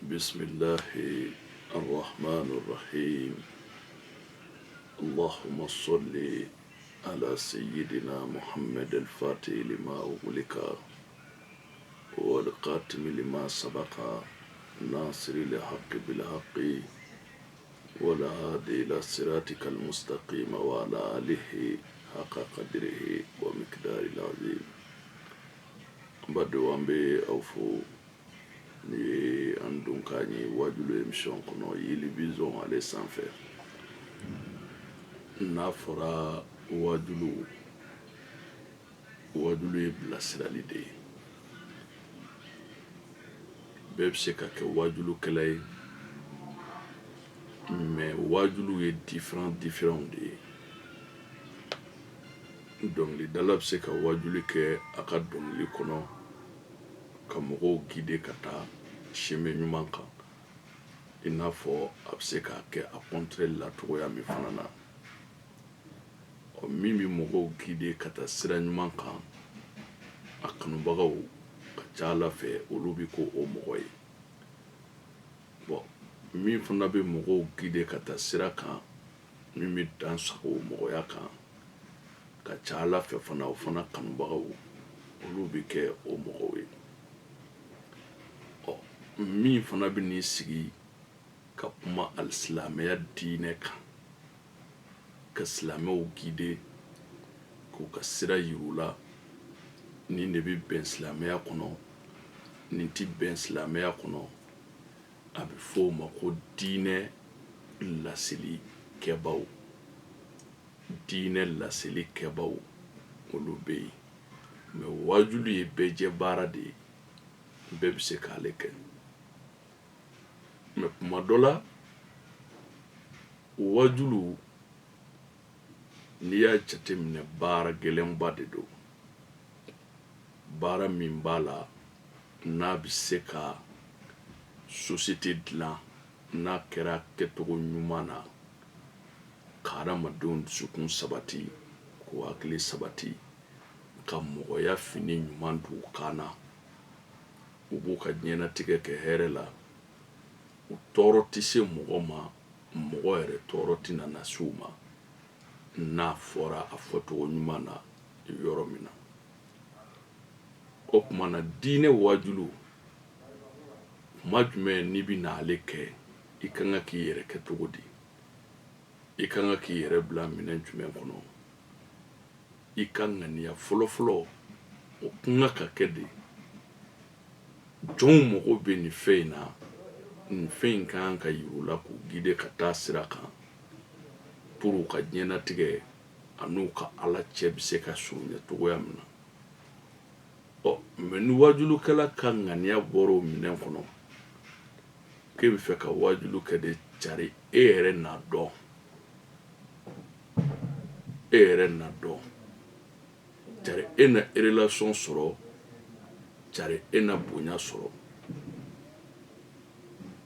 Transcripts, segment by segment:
بسم الله الرحمن الرحيم. اللهم صل على سيدنا محمد الفاتح لما أغلق والخاتم لما سبق، ناصر الحق بالحق، والهادي إلى صراطك المستقيم، وعلى آله حق قدره ومقداره العظيم. Badenw, an bɛ aw fo. Ni ye an don k'a ye wajulu émission kɔnɔ Yeli Vision ale sanfɛ. N'a fɔra wajulu, wajulu ye bilasirali de ye. Bɛɛ bɛ se ka kɛ wajulukɛla ye, mais wajulu ye différent différent de ye. Dɔnkilidala bɛ se ka wajuli kɛ a ka dɔnkili kɔnɔ ka mɔgɔw guider ka taa chemin ɲuman kan, i n'a fɔ a bɛ se k'a kɛ a contraire la cogoya min fana na. Ɔ, min bɛ mɔgɔw guider ka taa sira ɲuman kan, a kanubagaw ka ca Ala fɛ, olu bɛ ko o mɔgɔ ye. Bon, min fana bɛ mɔgɔw guider ka taa sira kan min bɛ dan sago mɔgɔya kan, ka ca Ala fɛ fana, o fana kanubagaw, olu bɛ kɛ o mɔgɔw ye. Ɔ, min fana bɛ n'i sigi ka kuma alisilamɛya diinɛ kan, ka silamɛw guider k'u ka sira yir'u la, nin de bɛ bɛn silamɛya kɔnɔ, nin tɛ bɛn silamɛya kɔnɔ, a bɛ fɔ o ma ko diinɛ laseli kɛbaw. Diinɛ laseli kɛbaw, olu bɛ yen. Mais wajulu ye bɛɛjɛ baara de ye, bɛɛ bɛ se k'ale kɛ. Mais kuma dɔ la, wajulu, n'i y'a jateminɛ, baara gɛlɛnba de don. Baara min b'a la n'a bɛ se ka société dilan, n'a kɛra kɛcogo ɲuman na, ka hadamadenw dusukun sabati, k'u hakili sabati, ka mɔgɔya fini ɲuman don u kan na, u b'u ka diɲɛnatigɛ kɛ hɛrɛ la, u tɔɔrɔ tɛ se mɔgɔ ma, mɔgɔ yɛrɛ tɔɔrɔ tɛna na se u ma, n'a fɔra a fɔcogo ɲuman na yɔrɔ min na. O tuma na, diinɛ wajulu, kuma jumɛn n'i bɛ na ale kɛ, i ka kan k'i yɛrɛ kɛ cogo di? I ka kan k'i yɛrɛ bila minɛn jumɛn kɔnɔ? I ka ŋaniya fɔlɔfɔlɔ, o kun ka kɛ de jɔnw mago bɛ nin fɛn in na, nin fɛn in ka kan ka yir'u la k'u guider ka taa sira kan pour u ka diɲɛnatigɛ an'u ka Ala cɛ bɛ se ka surunya cogoya min na. Ɔ, mais ni wajulukɛla ka ŋaniya bɔra o minɛn kɔnɔ k'e bɛ fɛ ka wajulu kɛ de cari e yɛrɛ n'a dɔn, e yɛrɛ n'a dɔn cari, e na relation sɔrɔ cari, e na bonya sɔrɔ,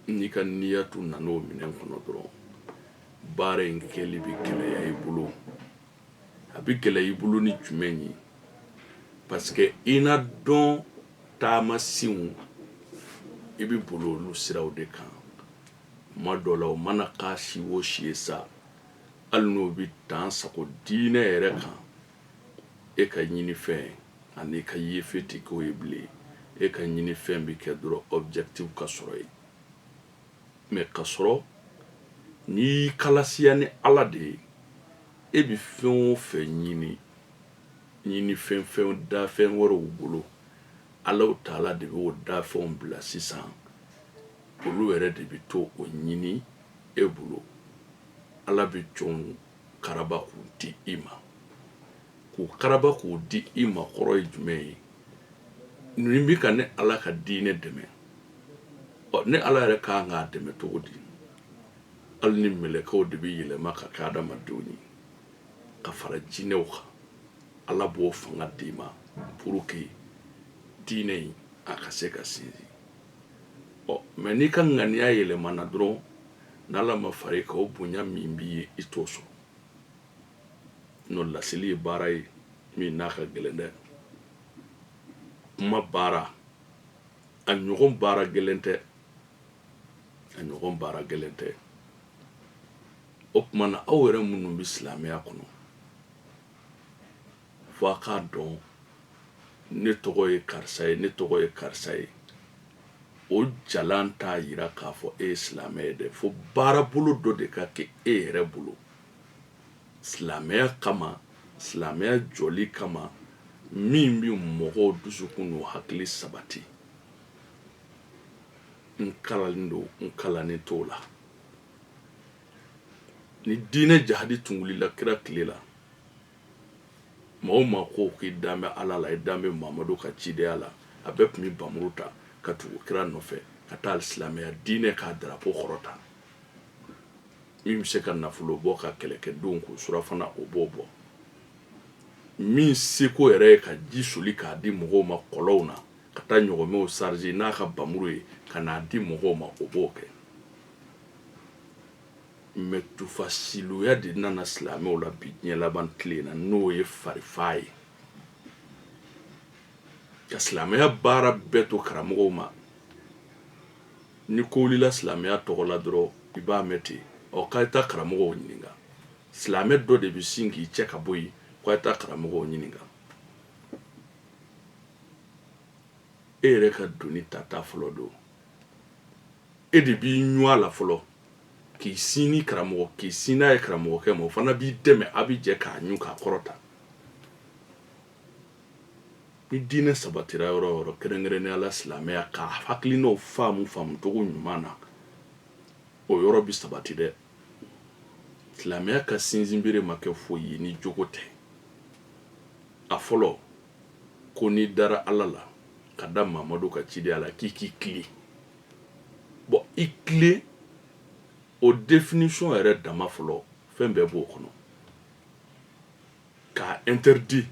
n'i ka niyatu nana o minɛn kɔnɔ dɔrɔn, baara in kɛli bɛ gɛlɛya i bolo. A bɛ gɛlɛya i bolo ni jumɛn ye? Parce que i na dɔn taamasinw, i bɛ boli olu siraw de kan. Kuma dɔ la, o mana k'a si o si ye sa, hali n'o bɛ dan sago diinɛ yɛrɛ kan, e ka ɲinifɛn ani i ka yefe tɛ k'o ye bilen. E ka ɲinifɛn bɛ kɛ dɔrɔn objectif ka sɔrɔ yen. Mais ka sɔrɔ n'i y'i kalasiya ni Ala de ye, e bɛ fɛn o fɛn ɲini, ɲini fɛn fɛn dafɛn wɛrɛw bolo, Ala taala de b'o dafɛnw bila sisan, olu yɛrɛ de bɛ to o ɲini e bolo. Ala bɛ jɔnw karaba k'u di i ma. K'u karaba k'u di i ma kɔrɔ ye jumɛn ye? Nin bɛ ka ne Ala ka diinɛ dɛmɛ. Ɔ, ne Ala yɛrɛ kan k'a dɛmɛ cogo di? Hali ni mɛlɛkɛw de bɛ yɛlɛma ka kɛ adamadenw ye ka fara jinɛw kan, Ala b'o fanga d'i ma pour que diinɛ in a ka se ka sinsin. Ɔ, mais n'i ka ŋaniya yɛlɛmana dɔrɔn, n'Ala ma fara i kan, o bonya min b'i ye, i t'o sɔrɔ. N'o laseli ye baara ye min n'a ka gɛlɛn dɛ. Kuma baara, a ɲɔgɔn baara gɛlɛn tɛ. A ɲɔgɔn baara gɛlɛn tɛ. O tuma na, aw yɛrɛ minnu bɛ silamɛya kɔnɔ, fo a k'a dɔn ne tɔgɔ ye karisa ye, ne tɔgɔ ye karisa ye, o jalan t'a yira k'a fɔ e ye silamɛ ye dɛ. Fo baarabolo dɔ de ka kɛ e yɛrɛ bolo silamɛya kama, silamɛya jɔli kama, min bɛ mɔgɔw dusukun n'u hakili sabati. N kalannen don, n kalannen t'o la. Ni diinɛ jahadi tun wulila kira tile la, maa o maa ko k'i dan bɛ Ala la, i dan bɛ Mamadu ka cidenya la, a bɛɛ tun bɛ bamuru ta ka tugu kira nɔfɛ ka taa silamɛya diinɛ k'a darapo kɔrɔta. Min bɛ se ka nafolo bɔ ka kɛlɛkɛdenw k'u surafana, o b'o bɔ. Min seko yɛrɛ ye ka ji soli k'a di mɔgɔw ma kɔlɔnw na, ka taa ɲɔgɔmɛw charger n'a ka bamuru ye ka n'a di mɔgɔw ma, o b'o kɛ. Mais tufasiluya de nana silamɛw la bi diɲɛ laban tile na, n'o ye farifaa ye, ka silamɛya baara bɛɛ to karamɔgɔw ma. Ni ko wulila silamɛya tɔgɔ la dɔrɔn, i b'a mɛn ten: ɔ, k'a ye taa karamɔgɔw ɲininka. Silamɛ dɔ de bɛ sin k'i cɛ ka bɔ yen k'a ye taa karamɔgɔw ɲininka. E yɛrɛ ka doni ta ta fɔlɔ don, e de b'i ɲun a la fɔlɔ k'i sin ni karamɔgɔ, k'i sin n'a ye karamɔgɔkɛ ma, o fana b'i dɛmɛ, a bɛ jɛ k'a ɲun k'a kɔrɔta. Ni diinɛ sabatira yɔrɔ o yɔrɔ, kɛrɛnkɛrɛnnenya la silamɛya, k'a hakilinaw faamu faamucogo ɲuman na, o yɔrɔ bɛ sabati dɛ. Silamɛya ka sinsinbere ma kɛ foyi ye ni jogo tɛ. A fɔlɔ ko n'i dara Ala la ka da Mamadu ka cidenya la, k'i k'i tilen. Bon, i tilen, o définition yɛrɛ dama fɔlɔ, fɛn bɛɛ b'o kɔnɔ. K'a interdit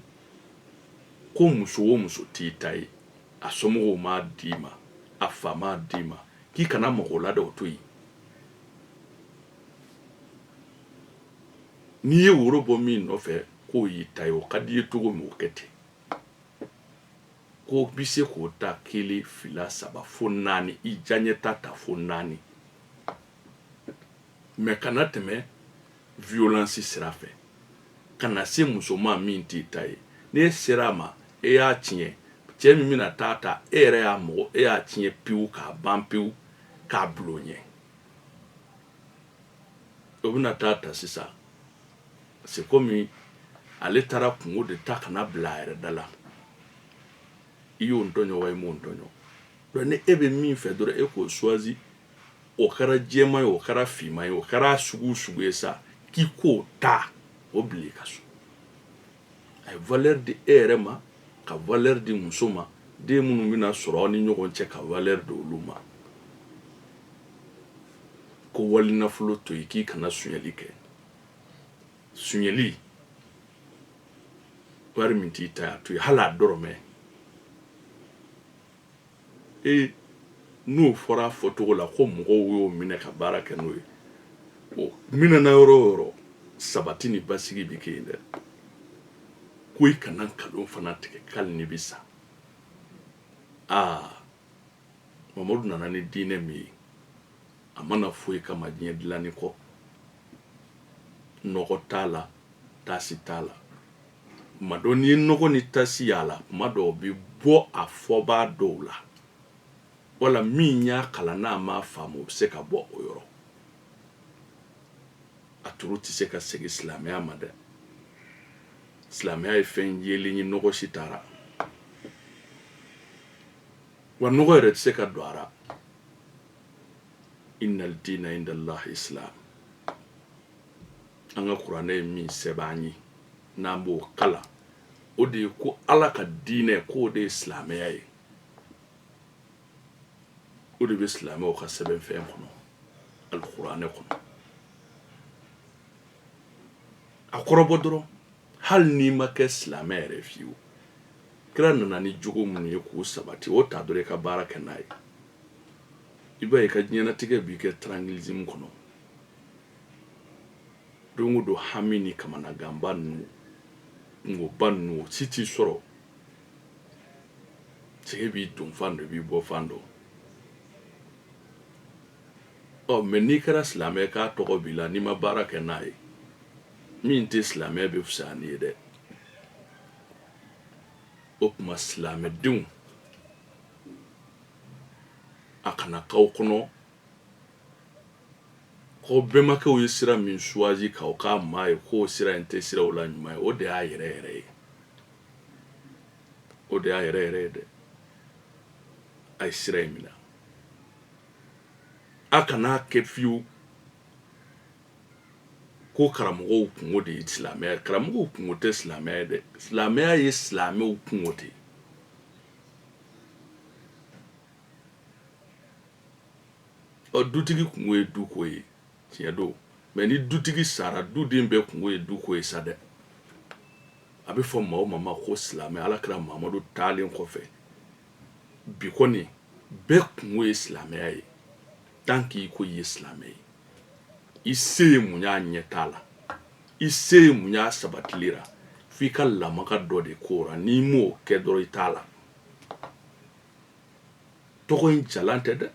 ko muso o muso t'i ta ye, a somɔgɔw m'a d'i ma, a fa m'a d'i ma, k'i kana mago la dɛ, o to yen. N'i ye woro bɔ min nɔfɛ k'o y'i ta ye, o ka di i ye cogo min, o kɛ ten. Ko bɛ se k'o ta kelen, fila, saba, fo naani, i diyaɲɛ ta ta fo naani, mais kana tɛmɛ violence sira fɛ, kana se muso ma min t'i ta ye. N'e sera a ma, e y'a tiɲɛ. Cɛ min bɛna taa ta, e yɛrɛ y'a mɔgɔ, e y'a tiɲɛ pewu k'a ban pewu k'a bila o ɲɛ. O bɛna taa ta sisan, c'est comme ale taara kungo de ta ka na bila a yɛrɛ da la. I y'o tɔɲɔ wa i m'o tɔɲɔ? Donc ni e bɛ min fɛ dɔrɔn, e k'o choisi. O kɛra jɛman ye, o kɛra finman ye, o kɛra sugu o sugu ye sa, k'i k'o ta o bila i ka so. A ye valeur di e yɛrɛ ma, ka valeur di muso ma, den minnu bɛna sɔrɔ aw ni ɲɔgɔn cɛ, ka valeur di olu ma. Ko wali nafolo to yen, k'i kana sonyali kɛ. Sonyali, wari min t'i ta, a to yen, hali a dɔrɔmɛ. E n'o fɔra a fɔcogo la ko mɔgɔw y'o minɛ ka baara kɛ n'o ye, o minɛna yɔrɔ o yɔrɔ, sabati ni basigi bɛ kɛ yen dɛ. Ko i kana nkalon fana tigɛ k'ali n'i bɛ sa. Aa, Mamadu nana ni diinɛ min ye, a ma na foyi kama diɲɛ dilanni kɔ. Nɔgɔ t'a la, tasi t'a la. Tuma dɔ, n'i ye nɔgɔ ni tasi y'a la, tuma dɔ o bɛ bɔ a fɔbaa dɔw la, wala min y'a kalan n'a m'a faamu, o bɛ se ka bɔ o yɔrɔ. A turu tɛ se ka segin silamɛya ma dɛ. Silamɛya ye fɛn yelen ye, nɔgɔ si t'a ra, wa nɔgɔ yɛrɛ tɛ se ka don a ra. Innal dina inda Allah islam. An ka kuranɛ ye min sɛbɛn an ye, n'an b'o kalan, o de ye ko Ala ka diinɛ, k'o de ye silamɛya ye. O de bɛ silamɛw ka sɛbɛnfɛn kɔnɔ, alikuranɛ kɔnɔ. A kɔrɔbɔ dɔrɔn, hali n'i ma kɛ silamɛ yɛrɛ fiyewu, kira nana ni jogo minnu ye k'u sabati, o ta dɔrɔn i ka baara kɛ n'a ye. I b'a ye i ka diɲɛnatigɛ b'i kɛ tranquillisme kɔnɔ. Don o don, hami ni kamanaganba ninnu, kungoba ninnu, o si t'i sɔrɔ. Sɛgɛ b'i don fan dɔ, b'i bɔ fan dɔ. Ɔ mais n'i kɛra silamɛ k'a tɔgɔ b'i la, n'i ma baara kɛ n'a ye, min tɛ silamɛ bɛ fisaya n'i ye dɛ. O tuma silamɛdenw, a kana k'aw kɔnɔ ko bɛnbakɛw ye sira min choisi k'aw k'a maa ye, k'o sira in tɛ siraw la ɲuman ye. O de y'a yɛrɛ yɛrɛ ye, o de y'a yɛrɛ yɛrɛ ye dɛ. A ye sira in minɛ, a kan'a kɛ fiyewu ko karamɔgɔw kunko de ye silamɛya ye. Karamɔgɔw kunko tɛ silamɛya ye dɛ. Silamɛya ye silamɛw kunko de ye. Ɔ dutigi kunko ye du ko ye, tiɲɛ don, mais ni dutigi sara, duden bɛɛ kunko ye du ko ye sa dɛ. A bɛ fɔ maa o maa ma ko silamɛ, Ala kira Mamadu taalen kɔfɛ, bi kɔni bɛɛ kunko ye silamɛya ye. Tant qu'i ko i ye silamɛ ye, i se ye mun y'a ɲɛtaa la, i se ye mun y'a sabatili la, f'i ka lamaga dɔ de k'o ra. N'i m'o kɛ dɔrɔn, i t'a la. Tɔgɔ in jalan tɛ dɛ,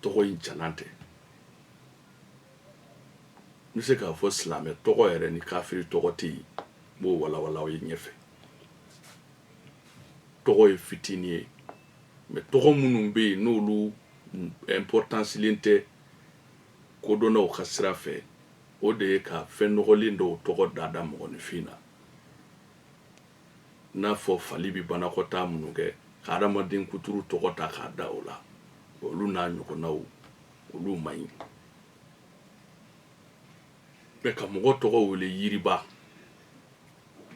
tɔgɔ in jalan tɛ. N bɛ se k'a fɔ silamɛ tɔgɔ yɛrɛ ni kafiri tɔgɔ tɛ yen. N b'o walawala aw ye ɲɛfɛ. Tɔgɔ ye fitinin ye, mais tɔgɔ minnu bɛ yen, n'olu importancelen tɛ kodɔnnaw ka sira fɛ, o de ye ka fɛn nɔgɔlen dɔw tɔgɔ da da mɔgɔninfin na, n'a fɔ fali bɛ banakɔtaa minnu kɛ, ka adamaden kuturu tɔgɔ ta k'a da o la, olu n'a ɲɔgɔnnaw, olu man ɲi. Mais ka mɔgɔ tɔgɔ wele yiriba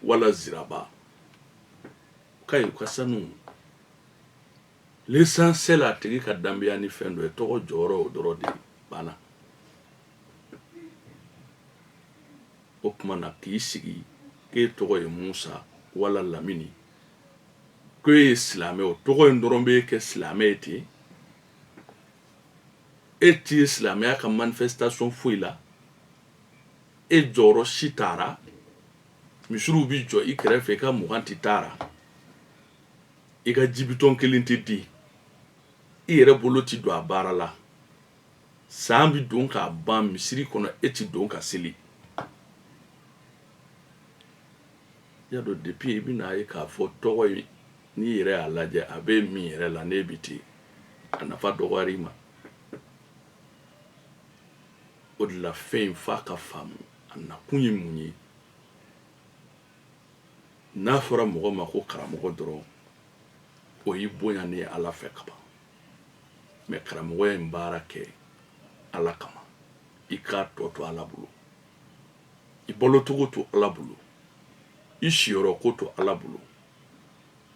wala ziraba ka ɲi, ka sanu. L'essentiel, a tigi ka danbeya ni fɛn dɔ ye, tɔgɔ jɔyɔrɔ o dɔrɔn de ye, banna. O tuma na k'i sigi k'e tɔgɔ ye Musa wala Lamini, k'e ye silamɛ, o tɔgɔ in dɔrɔn b'e kɛ silamɛ ye ten. E t'i ye silamɛya ka manifestation foyi la, e jɔyɔrɔ si t'a ra. Misiriw bɛ jɔ i kɛrɛfɛ, i ka 20 tɛ t'a ra, i ka jibitɔn kelen tɛ di, i yɛrɛ bolo tɛ don a baara la. San bɛ don k'a ban misiri kɔnɔ, e tɛ don ka seli. I y'a dɔn, depuis i bɛna ye k'a fɔ tɔgɔ in, n'i yɛrɛ y'a lajɛ, a bɛ min yɛrɛ la, n'e bɛ ten, a nafa dɔgɔyara i ma. O de la fɛn in f'a ka faamu a nakun ye mun ye. N'a fɔra mɔgɔ ma ko karamɔgɔ dɔrɔn, o y'i bonya ne ye Ala fɛ kaban. Mais karamɔgɔya in baara kɛ Ala kama, i k'a tɔ to Ala bolo, i balocogo to Ala bolo, i siyɔrɔ ko to Ala bolo.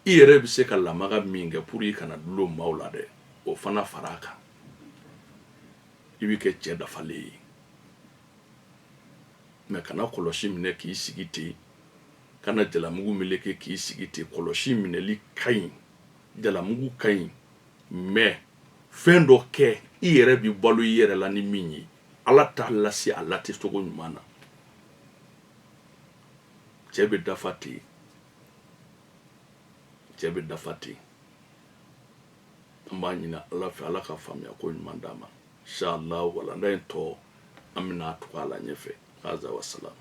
I yɛrɛ bɛ se ka lamaga min kɛ pour i kana dulon maaw la dɛ, o fana fara a kan, i bɛ kɛ cɛ dafalen ye. Mais kana kɔlɔsi minɛ k'i sigi ten, kana jalamugu meleke k'i sigi ten. Kɔlɔsi minɛli ka ɲi, jalamugu ka ɲi, mais fɛn dɔ kɛ i yɛrɛ bɛ balo i yɛrɛ la ni min ye, Ala t'a lase a lasecogo ɲuman na. Cɛ bɛ dafa ten, cɛ bɛ dafa ten. An b'a ɲini Ala fɛ, Ala ka faamuya ko ɲuman d'a ma. Inshallah, walanda in tɔ, an bɛna tugu a la ɲɛfɛ. Haza wasalam.